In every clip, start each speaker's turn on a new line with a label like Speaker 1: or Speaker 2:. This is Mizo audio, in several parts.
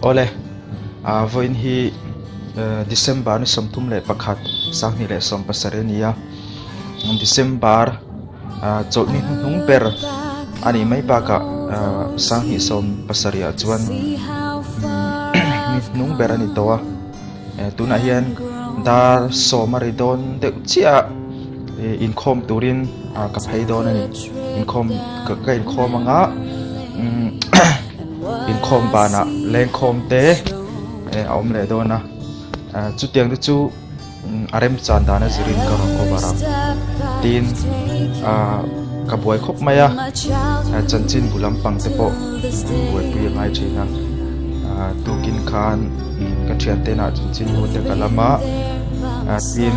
Speaker 1: Awle, vawiin hi December ni 31 2017 a ni a, December chawlhni hnuhnung ber a nih mai bakah 2017 ah chuan ni hnung ber a ni tawh a. Tunah hian dar sawm a ri dawn deuh chiah a inkhawm turin ka phei dawn a ni inkhawm ka inkhawm anga inkhawm banah lengkhawm te a awm leh dawn a chutiang te chu a remchan dan a zirin ka rawn cover ang tin ka buai khawp mai a chanchin bu lampang te pawh buaipui a ngai thin a tukin khan ka thian te inah chanchin bu te ka lam a tin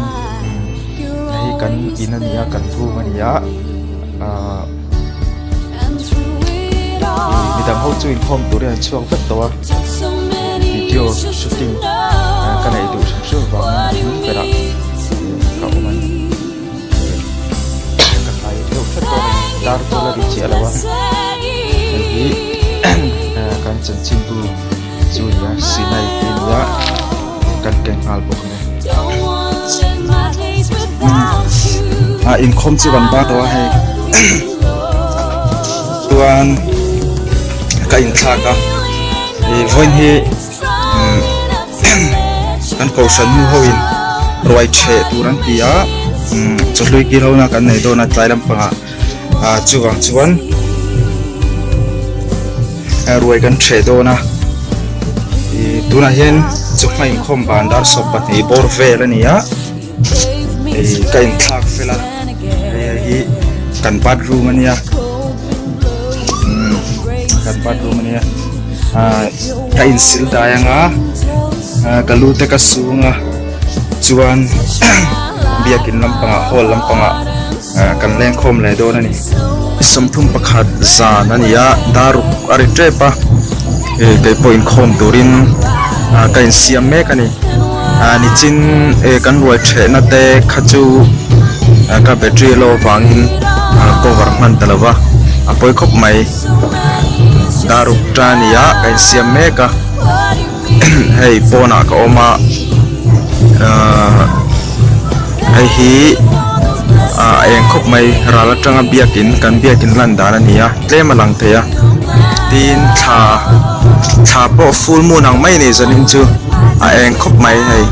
Speaker 1: hei kan in a ni a kan room a ni a midang ho chu inkhawm turin an chhuak vek tawh a video shooting ka neih duh hrim hrim vangin a hnung berah ka awm a ni ka tlai deuh hret dawn a ni dar chu la ri chiah lo a hei hi kan chanchinbu chu a ni a sinai tih a ni a kan keng nghal bawk a ni
Speaker 2: a inkhawm chu kan ba tawh a hei chuan ka inthlak a ih vawiin hi kan kohhran nu ho in ruai ṭheh tur an ti a chawhlui kil ho na kan nei dawn a tlai lampangah ah chuvang chuan ruai kan ṭheh dawn a ih tunah hian chawhma inkhawm ban dar 12 bawr vel a ni a ih ka inthlak fel a hei hi kan bathroom a nia umm kan bathroom a nia ah ka insil dai anga ah ka lu te ka sung a chuan biakin lampangah hall lampangah ah kan lengkhawm leh dawn a ni 31 zan a ni a dar ruk a ri tep a ih keipawh inkhawm turin ah ka insiam mek a ni ah nichin eh kan ruai thehna te kha chu ah ka battery low avangin ah cover hman ta lo va a pawi khawp mai dar ruk ta a ni a ka insiam mek a hei pawnah ka awm a ahh hei hi ah a eng khawp mai ral atanga biakin kan biakin lan dan a ni a tlem a lang thei a tin thla thla pawh full moon ang mai a ni zanin chu a eng khawp mai hei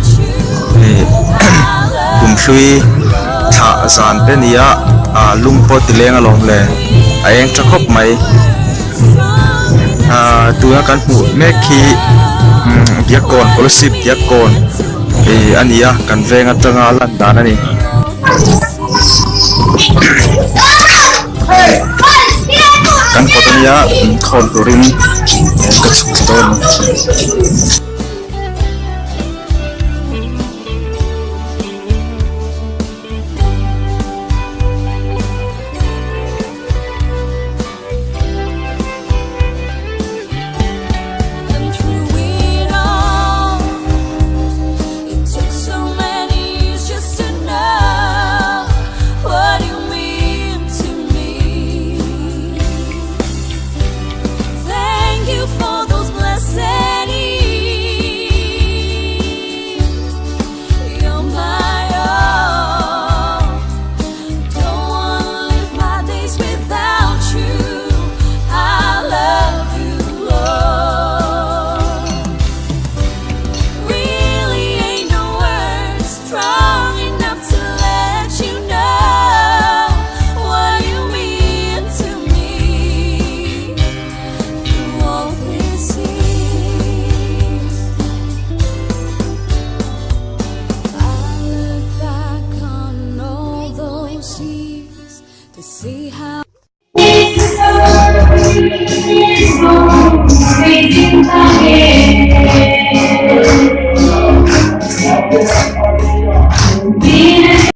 Speaker 2: ih kumhlui thla zan te a ni a ah lung pawh ti leng alawm le a eng tha khawp mai. Ahh tuna kan hmuh mek hi Diakkawn Kolasib Diakkawn ih a ni a kan veng atanga a lan dan a ni. Kan kawt a nia inkhawm turin ka chhuk thla dawn a ni.